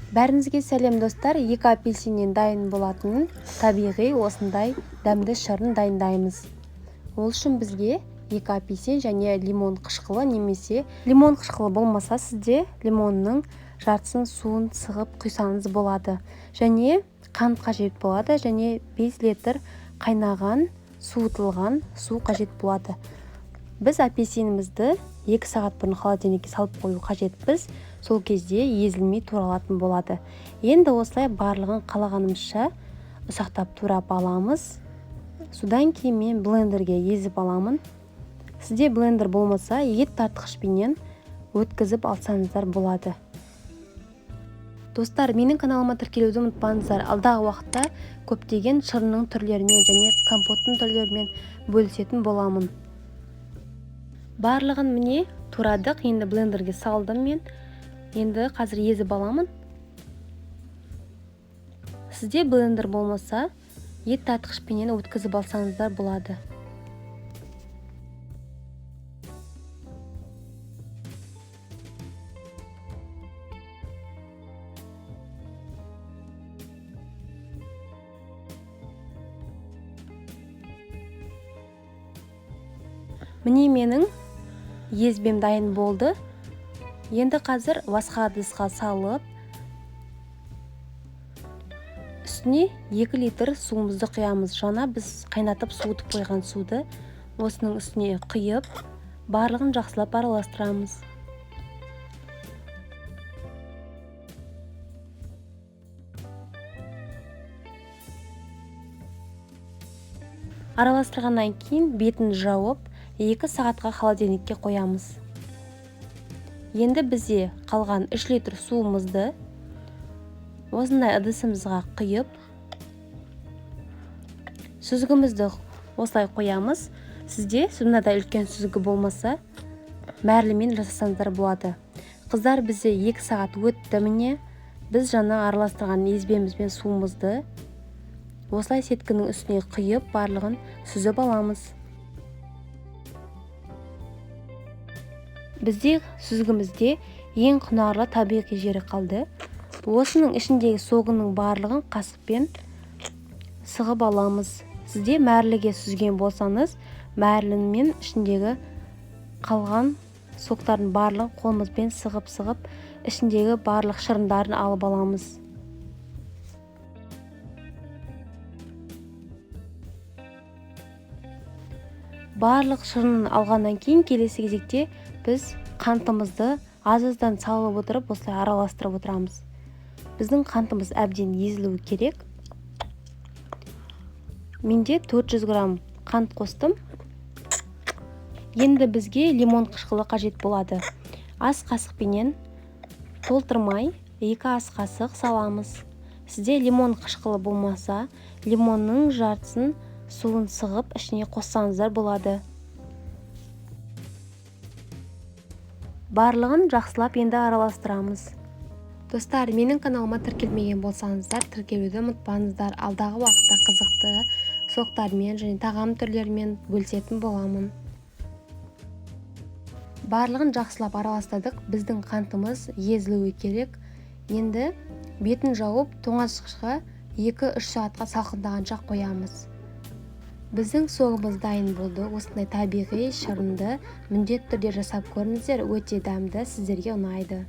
Бәріңізге сәлем, достар! 2 апельсиннен дайын болатын табиғи осындай дәмді шырын дайындаймыз. Ол үшін бізге 2 апельсин және лимон қышқылы, немесе лимон қышқылы болмаса сізде лимонның жартысын суын сығып құйсаңыз болады. Және қант қажет болады, және 5 литр қайнаған, суытылған су қажет болады. Біз апельсинімізді 2 сағат бұрын холодильникке салып қою қажетпіз. Сол кезде езілмей туралатын болады. Енді осылай барлығын қалағанымызша ұсақтап турап аламыз. Содан кейін мен блендерге езіп аламын. Сізде блендер болмаса, ет тартқышпенен өткізіп алсаңыздар болады. Достар, менің каналыма тіркелуді ұмытпаңыздар. Алдағы уақытта көптеген шырынның түрлерімен және компоттың түрлерімен бөлісетін боламын. Барлығын міне турадық, енді блендерге салдым мен. Енді қазір езіп аламын. Сізде блендер болмаса, ет тартқышпенен өткізіп алсаңыздар болады. Міне менің езбем дайын болды. Енді қазір басқа ыдысқа салып, үстіне 2 литр суымызды құямыз. Жаңа біз қайнатып суытып қойған суды осының үстіне құйып, барлығын жақсылап араластырамыз. Араластырғаннан кейін бетін жауып, 2 сағатқа холодильникке қоямыз. Енді бізде қалған 3 литр суымызды осындай ыдысымызға құйып, сүзгімізді осылай қоямыз. Сізде мынадай үлкен сүзгі болмаса, мәрлімен жасасаңыздар болады. Қыздар, бізде 2 сағат өтті міне. Біз жаңа араластырған езбеміз бен суымызды осылай сеткінің үстіне құйып, барлығын сүзіп аламыз. Бізде сүзгімізде ең құнарлы табиғи жері қалды. Осының ішіндегі согының барлығын қасықпен сығып аламыз. Сізде мәрліге сүзген болсаңыз, мәрлімен ішіндегі қалған соктардың барлығын қолымызбен сығып-сығып, ішіндегі барлық шырындарын алып аламыз. Барлық шырынын алғаннан кейін келесі кезекте біз қантымызды аз-аздан салып отырып, осылай араластырып отырамыз. Біздің қантымыз әбден езілуі керек. Менде 400 грамм қант қостым. Енді бізге лимон қышқылы қажет болады. Ас қасықпенен толтырмай 2 ас қасық саламыз. Сізде лимон қышқылы болмаса, лимонның жартысын суын сығып ішіне қоссаңыздар болады. Барлығын жақсылап енді араластырамыз. Достар, менің каналыма тіркелмеген болсаңыздар, тіркелуді ұмытпаңыздар. Алдағы уақытта қызықты соктармен және тағам түрлерімен бөлісетін боламын. Барлығын жақсылап араластырдық. Біздің қантымыз езілуі керек. Енді бетін жауып, тоңазытқышқа екі-үш сағатқа салқындағанша қоямыз. Біздің согымыз дайын болды. Осындай табиғи шырынды міндетті түрде жасап көріңіздер, өте дәмді, сіздерге ұнайды.